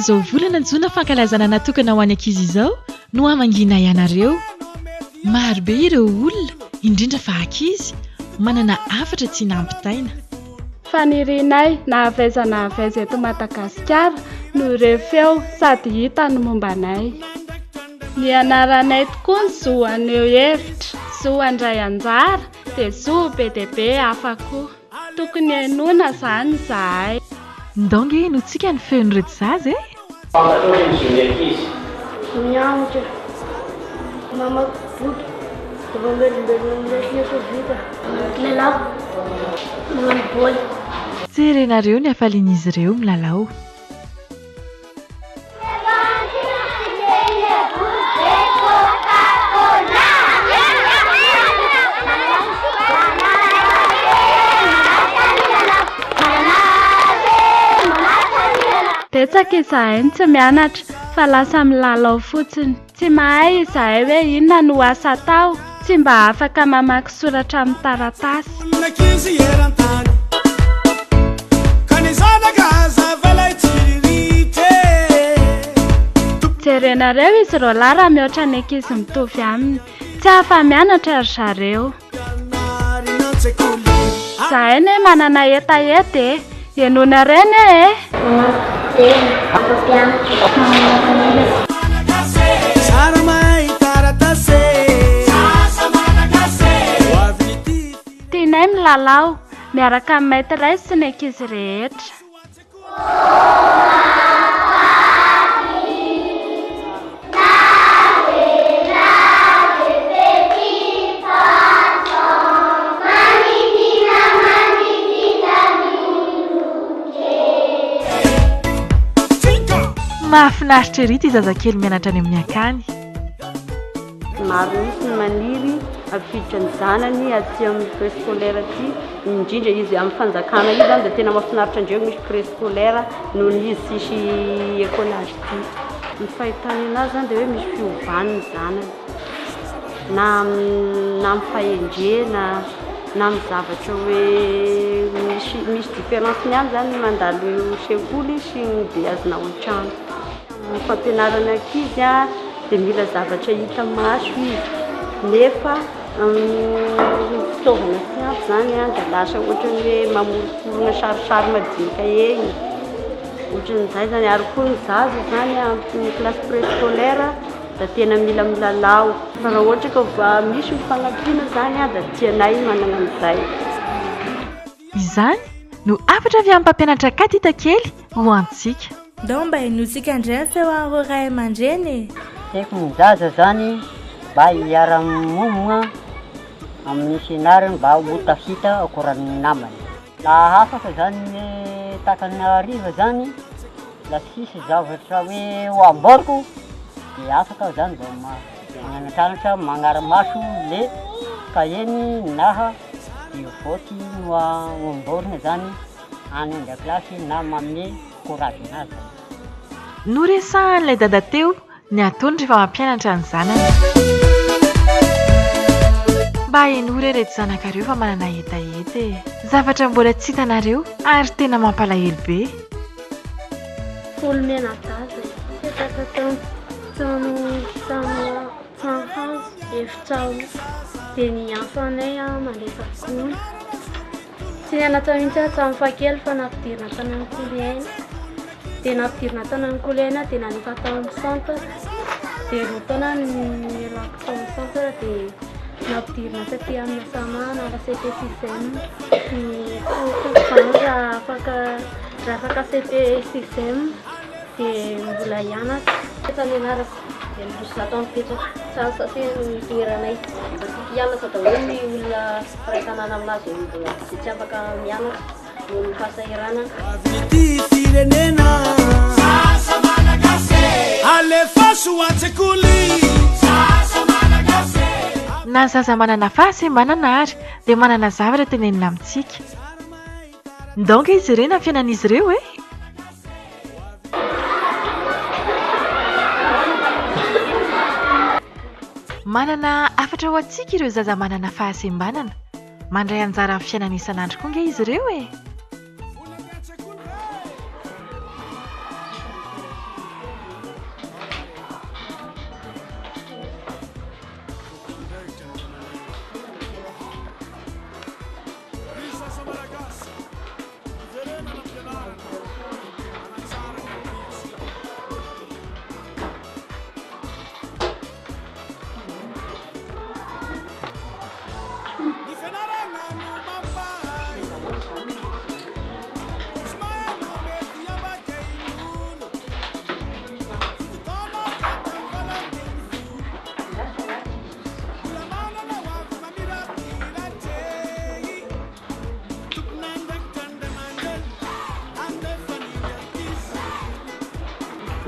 anatin'izao volana jona fankalazana natokana ho an'ny ankizy izao no hamangianay anareo. Maro be ireo olona, indrindra fa ankizy, manana hafatra tiana hampitaina. Fanirianay na avy aiza na avy aiza eto Madagasikara no re feo sady hita ny momba anay. Nianaranay tokoa ny zo haneho hevitra, zo handray anjara dia zo be dia be hafa koa. Tokony henoina izany izahay. Ndao nge henointsika ny feon'ireto zaza e! Fantatrao ve ny zon'ny ankizy? Mianatra, mamaky boky, mamelombelona ny lesona efa vita. Milalao, magnano baolina. Jerenareo ny hafalian'izy ireo milalao. Betsaka izahay no tsy mianatra fa lasa milalao fotsiny. Tsy mahay izahay hoe inona no asa atao, tsy mba afaka mamaky soratra amin'ny taratasy. Jerenareo izy roalahy raha mihoatra ny ankizy mitovy aminy. Tsy afa-mianatra ry zareo. Izahay anie manana hetaheta e! Henoinareo anie e! Tianay milalao miaraka amin'ny maitresse sy ny ankizy rehetra. Mahafinaritra ery ity zazakely mianatra any amin'ny akany. Maro mihitsy ny maniry hampiditra ny zanany aty amin'ny préscolaire aty, indrindra izy amin'ny fanjakana io zany dia tena mahafinaritra indreo misy préscolaire noho ny izy tsisy écolage ity. Ny fahitany anazy zany dia hoe misy fiovany ny zanany na amin'ny na amin'ny fahendrena na amin'ny zavatra hoe misy misy différence-ny ihany zany ny mandalo sekoly sy ny beazina ao an-trano. Ny fampianarana ankizy dia mila zavatra hita maso izy nefa ny fitaovana tsy ampy izany dia lasa ohatran'ny hoe mamoromporona sarisary madinika eny, ohatran'izay izany. Ary koa ny zaza izany amin'ny classe préscolaire dia tena mila milalao. Fa raha ohatra ka misy ny fanampiana izany dia tianay manana an'izay. Izany no hafatra avy amin'ny mpampianatra Katita kely ho antsika. Ndao mba henointsika indray ny feo an'ireo ray aman-dreny e! Tiako ny zaza zany mba hiara-monina amin'ny fianarany mba ho tafita akoran'ny namany. Laha afaka zany ny takany hariva zany, la tsisy zavatra hoe ho amboariko de afaka aho zany mba magnanatranatra magnara-maso le kaheny naha de voty no amboarina zany any an-dakilasy na manome courage anazy zany. Noresahan'ilay dada teo ny ataony rehefa mampianatra ny zanany. Mba henoy re ireto zanakareo fa manana hetaheta e! Zavatra mbola tsy hitanareo ary tena mampalahelo be. Folo mianadahy zay. Nipetraka tao trano trano trano hazo efitra roa. Dia niantso anay mandefa gony. Tsy nianatra mihitsy aho hatramin'ny fahakely fa nampidirina tany amin'ny koloaina. Dia nampidirina tany amin'ny koloaina dia nalefa tao amin'ny centre. Dia roa taona no nialako tao amin'ny centre dia nampidirina taty amin'ny Asama hanala CP sixième. Ny foko izany raha afaka raha afaka CP sixième dia mbola hianatra. Efa nianarako 160 mipetraka. Trano sase no itoeranay. Mba tiako hianatra daholo ny olona mpiray tanàna aminazy izay mbola izay tsy afaka mianatra noho ny fahasahiranana. Ity firenena. Zaza Malagasy e! Alefaso an-tsekoly. Zaza Malagasy e! Na zaza manana fahasembanana ary dia manana zavatra tenenina amintsika. Ndao ange hijerena ny fiainan'izy ireo e! Manana hafatra ho antsika ireo zaza manana fahasembanana. Mandray anjara amin'ny fiainana isan'andro koa ange izy ireo e!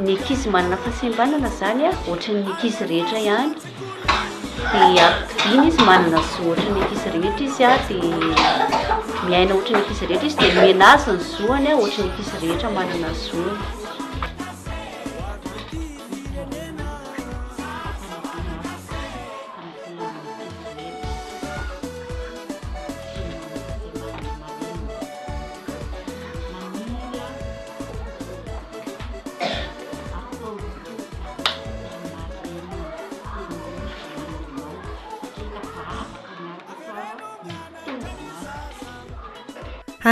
Ny ankizy manana fahasembanana izany ohatran'ny ankizy rehetra ihany dia ampitoviana izy, manana zo ohatran'ny ankizy rehetra izy dia miaina ohatran'ny ankizy rehetra izy dia omena azy ny zoany ohatran'ny ankizy rehetra manana zony.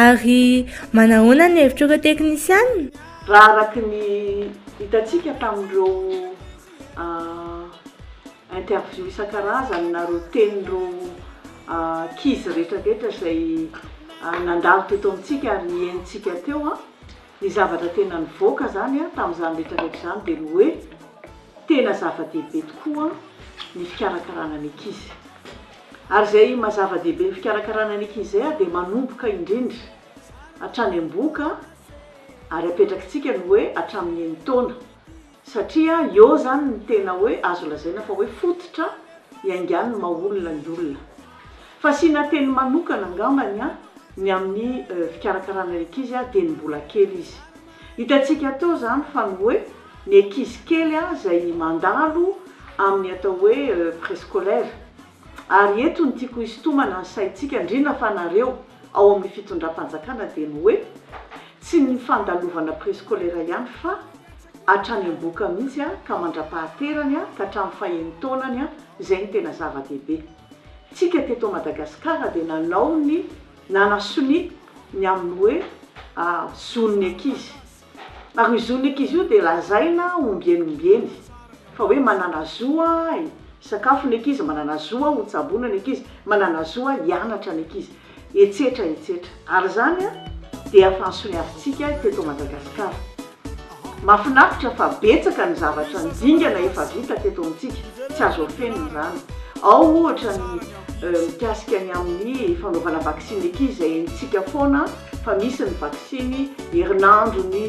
Ary manahoana ny hevitr'ireo teknisianina? Raha araka ny hitantsika tamin'ireo interview isan-karazany na ireo tenin'ireo ankizy rehetra rehetra izay nandalo teto amintsika ary nihainontsika teo, ny zavatra tena nivoaka izany tamin'izany rehetra rehetra izany dia ny hoe tena zava-dehibe tokoa ny fikarakarana ny ankizy. Ary izay maha zava-dehibe ny fikarakarana ny ankizy izay dia manomboka indrindra hatrany am-bohoka ary apetrakitsika ny hoe hatramin'ny enin-taona. Satria eo zany ny tena hoe azo lazaina fa hoe fototra iaingan'ny maha olona ny olona. Fa asiana teny manokana angambany an, ny amin'ny fikarakarana ny ankizy an, dia ny mbola kely izy. Hitantsika teo zany fa ny hoe ny ankizy kely an izay mandalo amin'ny atao hoe préscolaire. Ary eto no tiako hisintomana ny saintsika, indrindra fa nareo ao amin'ny fitondram-panjakana dia ny hoe tsy ny fandalovana préscolaire ihany fa hatrany am-bohoka mihitsy ka mandra-pahaterany ka hatramin'ny fahenin-taonany, izay no tena zava-dehibe. Tsika teto Madagasikara dia nanao ny nanasonia ny amin'ny hoe zon'ny ankizy. Ary io zon'ny ankizy io dia lazaina ombieny ombieny fa hoe manana zo hisakafo ny ankizy, manana zo ho tsaboina ny ankizy, manana zo hianatra ny ankizy, etsetra etsetra. Ary izany dia efa nosoniavintsika teto Madagasikara. Mahafinaritra fa betsaka ny zavatra ny dingana efa vita teto amintsika, tsy azo afenina izany. Ao ohatra ny mikasika ny amin'ny fanaovana vaksiny ankizy izay henontsika foana fa misy ny vaksiny herinandro ny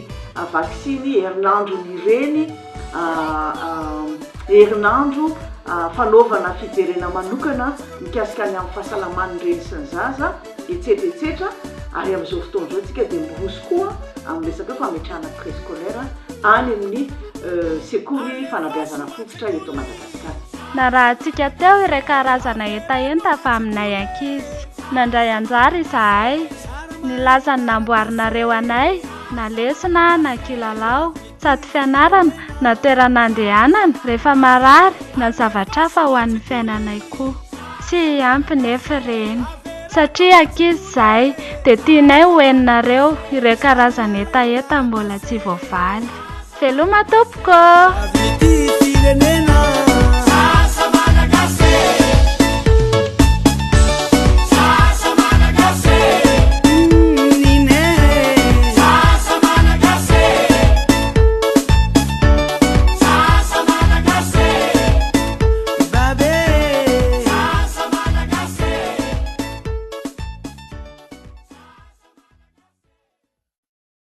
vaksiny herinandro ny reny herinandro fanaovana fijerena manokana mikasika ny amin'ny fahasalaman'ny reny sy ny zaza etsetra etsetra ary amin'izao fotoana izao tsika dia miroso koa amin'ny resaka hoe fametrahana préscolaire any amin'ny sekoly fanabeazana fototra eto Madagasikara. Narahantsika teo ireo karazana hetaheta avy aminay ankizy. Nandray anjara izahay. Nilaza ny namboarinareo anay, na lesona na kilalao, sady fianarana na toerana andehanana rehefa marary na zavatra hafa ho an'ny fiainanay koa. Tsy ampy nefa ireny. Satria ankizy izahay dia tianay ho henonareo ireo karazana hetaheta mbola tsy voavaly. Veloma tompoko ô!